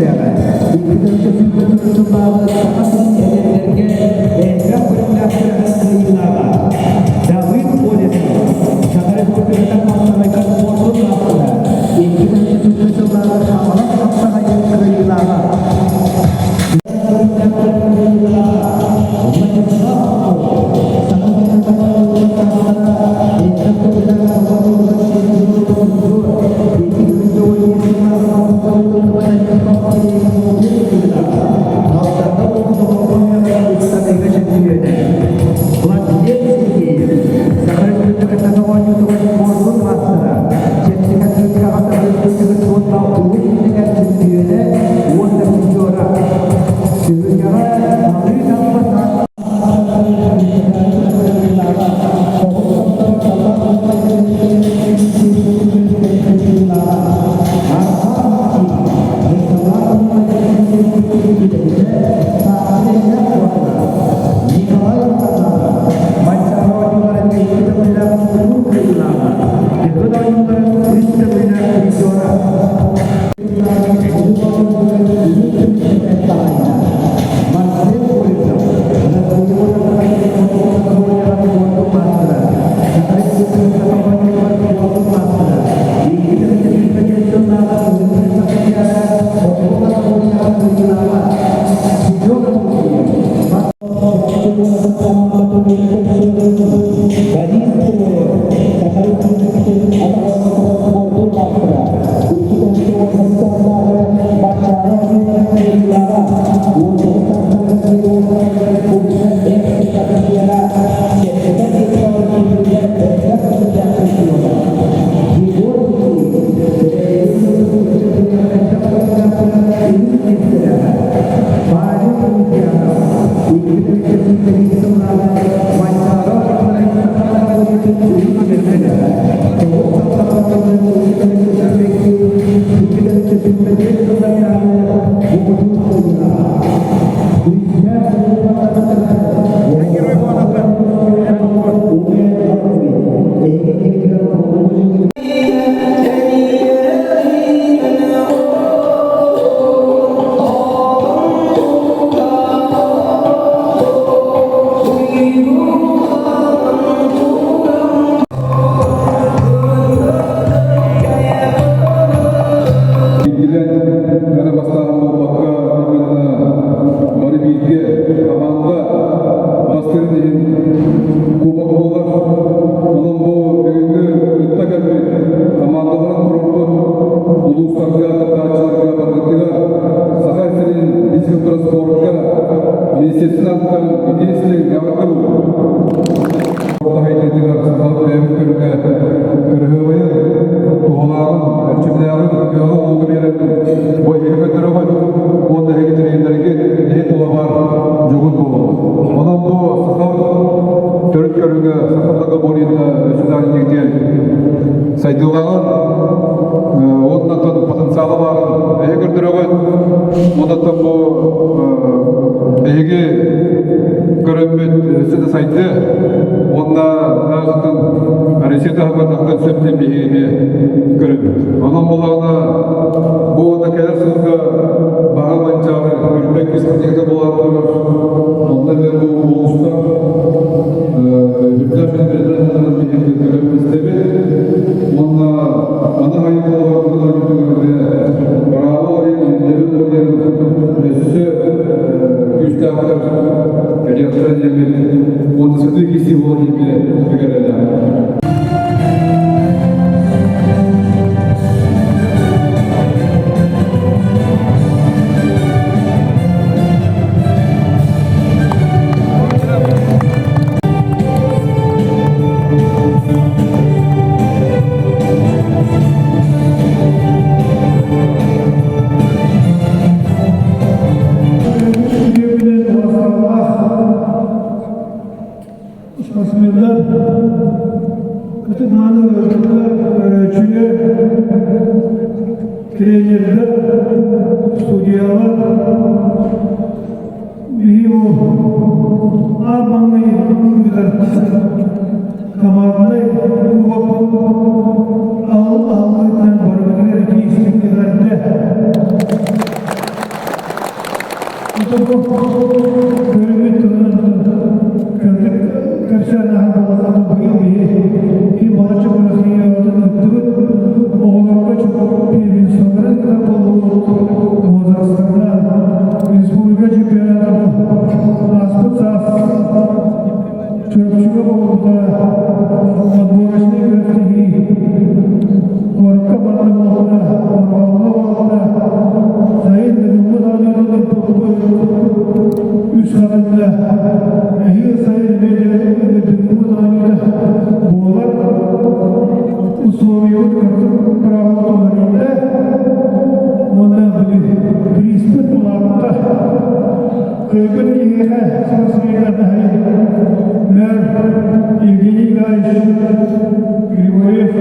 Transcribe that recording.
миэстэлээҕэ. 224 сыллааҕы Саха сирин эдэрдэргэ элбэх көрүҥнээх күрэҕин кыайыылааҕа Давыд Колесов, Саха Республикатын хапсаҕайга спордун маастара, 224 сыллааҕы Хаҥалас хапсаҕайын кыайыылааҕа. Владислав Попов, Саха Владимир Сергеев, Саха Республикатын оонньуутугар спордун маастара, чэпчэки атлетикаҕа Саха Республикатын уонна Улуу Илиҥҥэ чөмпүйүөнэ уонна призера. Түһүлгэҕэ Намыы Талба Иккилэн эрэ бастаан буолбакка, именно бары бииргэ хамаанда бастыырын иһин кубок буолар. Онон бу бүгүҥҥү кытта кэлбит хамаандаларын туруорбут улуустарга, кыттааччыларга барытыгар Саха сирин физкультура министерствотын аатыттан итии-истиҥ эҕэрдэ Таһайдытыгар сахалар бэйэбит көрүҥэ кырыһыабайын, туһалааҕын, эрчимнээҕин кыаҕы уолга биэрэн бу эһиги көрдөрөҕүт уонна эһиги тренердэргит эһи тулабар дьугун буолуҥ. Онон бу саха төрүт көрүҥэ саха многоборьета өссө диэн сайдыылааҕын уонна потенциала баарын эһи көрдөрөҕүт. Онон бу биһиги көрөммүт өссө да сайдыа уонна наазытын Россия таһымар тахсан сөп диэн биһигини көрөбүт. Онон буоллаҕына бу уонна кэлэр сылга баһа манчаары үрбэк дискотека буолан турар. Онно эмиэ бу улуустар үрдээх биһиги көрөбүт истэбит. Уонна аны хайы буолар браво диэн ирдэбил диэн өссө күүстээхтэр кэлиэхтэрэ диэммит уонна сытыы киирсии буолар диэммит бүгэрэлээх. Спортсменнар, ытык-мааны ыалдьыттар, көрөөччүлэр, тренердэр, судьуйалар, биһиги бу аан маҥнай ыытар команднай кубок аһыллыытынан барыбытыгар итии истиҥ эҕэрдэ! Бу көрүҥмүт туһунан кырдьык кэпсээн аһар буоллаххына, быйыл биһи балачча күрэхтэһиибитин ыыттыбыт. Оҕолорго первенстволарын кытта буоллубут, возрастарынан республика чемпионата ааспыт саас Чурапчыга буолбута, отборочнай күрэхтэһии куоракка манна буолла, Орҕоҥҥо буолла. Сайын Дыгыммыт оонньуутун ыыппыппыт үс хатыҥҥа. Эһиил сайын эмиэ Дыгыммыт оонньуута буолар. Условиябыт кырдьык быраабыла уларыйда. Уонна били приспыт улаатта. Кыайбыт киһиэхэ спортсменнар мэр Евгений Николаевич Григорьев.